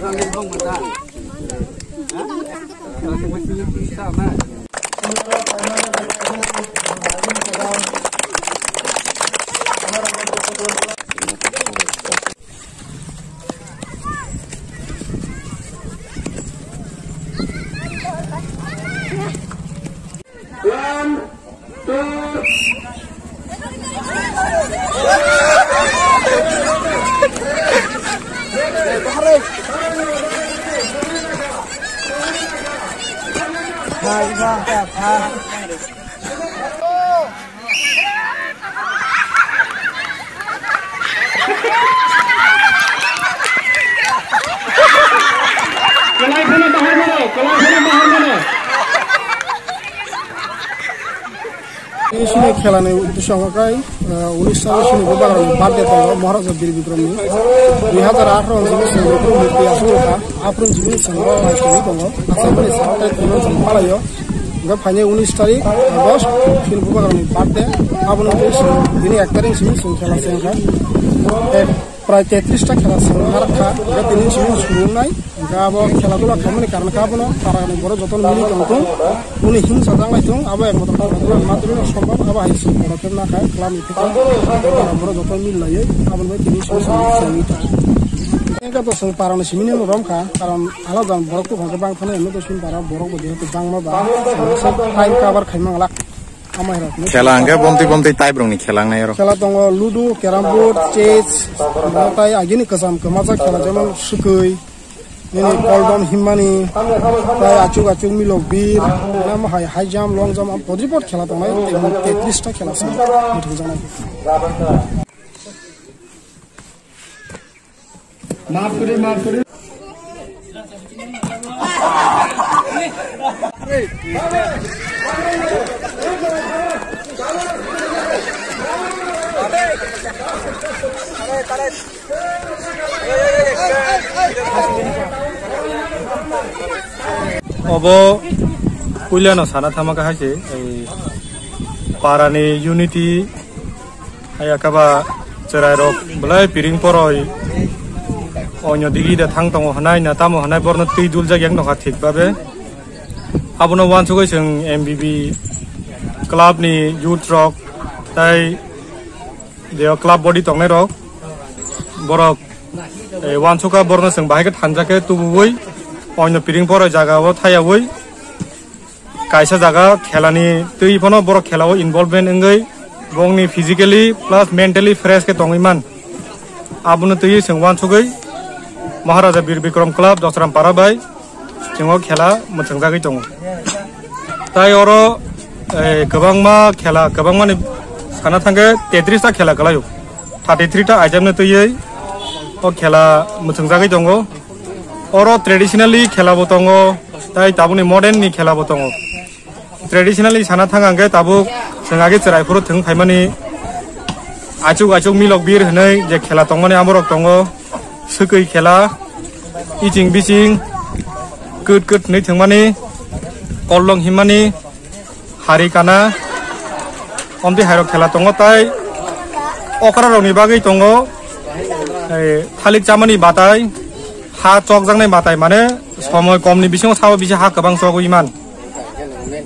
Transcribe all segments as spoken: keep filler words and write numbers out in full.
Kwlai phano bahar mano, kwlai phano bahar mano. Ini sini khela ni uddesyo wngkha kai, eh, unis sal sini bubagra ni birthday tongo, Maharaja Bir Bikram ni. Dui hazar atharo ni sini sini Bikram murti aswk wngkha. Aphuru jibini sini bo naisingwi tongo. Aswk bini sal tei tini jibini palaio. Hingke phainai unis tarik August, chini bubagrani birthday. Aboni tei chwng bini ek tarik simi chwng khela se wngkha. Tei prai tetris ta khela se wngkha. Hingke tini chwng suru wngnai. Hingke abo khela dula khaimani karon khe abono parani borok jotono mili tongthung. Boni himsa janglai thung. Abo ekmatro khela dula matwrwino sombab abo hai chwng borok khe nakha. Klamni thikha. Borok jotono mili laiwi. Aboni bai tini chwng simi chwngwi tong. Hingke to chwng parani simini romkha. Karon Alo jang borok to hongke bang thani, eno to sin para borok bo jehetu bangma ba, time cover khaima ngala. Amai rok ni. Khela hingke bomti bomti type rok ni khela wngnai oro. Khela tongo ludo, carrom board, chess, bo tai agini kwcham kwmajak khela jemon sukui, nini koldom himmani, tai achuk achuk milok bir, nam hai high jump, long jump, am podri pod khela tongnai, tei tetris ta khela se, muthung janai. Maaf kuri, maaf kuri. Obo puilano sana thama khe hai se, ei, parani unity. Haya khe ba chwrairok belai piring poroi oino digi de thang tongo hwnai na tamo hwnai borno twi duljak yak nokha thik babe. Abono uansugui chwng M B B club ni youth rok tai je club body tongnai rok borok, eh, uansukha borno chwng bahai khe thansa khe tubuui oino piring poroi jaga o thayawui. Kaisa jaga khelani twi phano borok khelao involvement wngwi bongni physically plus mentally fresh khe tongwi man. Abono twiwi chwng uansugwi Maharaja Bir Bikram Club Dosram Para bai chwng o khela mwchwngjagwi tongo. Tai oro, eh, kwbangma khela, kwbangmani sana thangkhe tetris ta khela kwlaio. Thirty three ta item no twiwi o khela mwchwngjagwi tongo. Oro traditionally khela bo tongo, tai tabukni modern ni khela bo tongo. Traditionally sana thang ang khe tabuk chwng age chwrai phuru thwng phaimani achuk achuk milok bir hwnwi je khela tongmani amorok tongo. Swkwi khela, iching biching, kwt kwt hwnwi thwngmani, kollong himmani, hari kana, omtwi hairok khela tongo tai okra rokni bagwi tongo, eh, thalik chamani batai, ha chokjaknai batai, mane somoi komni bisingo sao bisi ha kwbang chogwi man,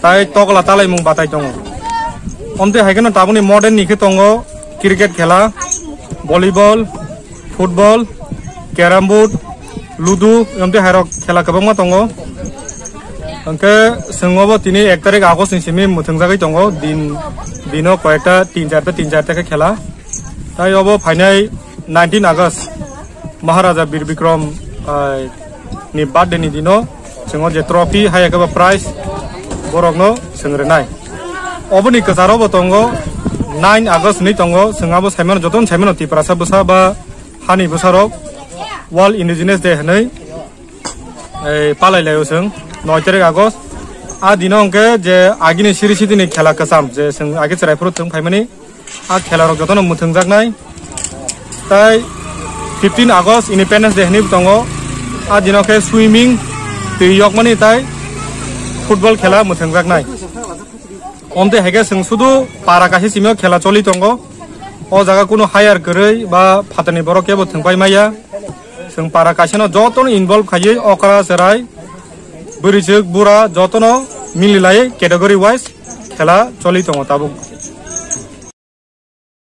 tai tokla talaimung batai tongo. Omtwi hai kheno tabukni modern ni khe tongo cricket khela, volleyball, football, carrom board, ludo, emtwi hairok khela kwbangma tongo. Hwnkhe chwng obo tini ek tarik August ni simi mwthwngjagwi tongo, din, dino koyekta tin charta, tin charta khe khela. Tai obo phainai nineteen August, Maharaja Bir Bikram, ah, ni birthday ni dino chwng o je trophy hai khe ba prize borokno chwng rwnai. Oboni kwcharo bo tongo, nine August hwnwi tongo, chwng abo saimano, jotono saimano Tiprasa bwsa ba hani bwsarok World Indigenous Day hwnwi, eh, palai laio chwng noi tarik August. A dino hwnkhe je agini siri sitini khela kwcham je chwng age chwrai phuru thwng phaimani, a khela rok jotono mwthwngjaknai. Tai fifteen August Independence Day hwnwi tongo. A dino khe swimming, twi yokmani tai football khela mwthwngjaknai. Omtwi hai khe chwng sudu para kaisa simi o khela choli tongo. O jaga kunu hire kwrwi ba phatarni borok kebo thwngpai maya. Chwng para kaisano jotono involve khaiwi okra, chwrai, bwrwichwk, bura jotono mililaiwi category wise khela choli tongo tabuk.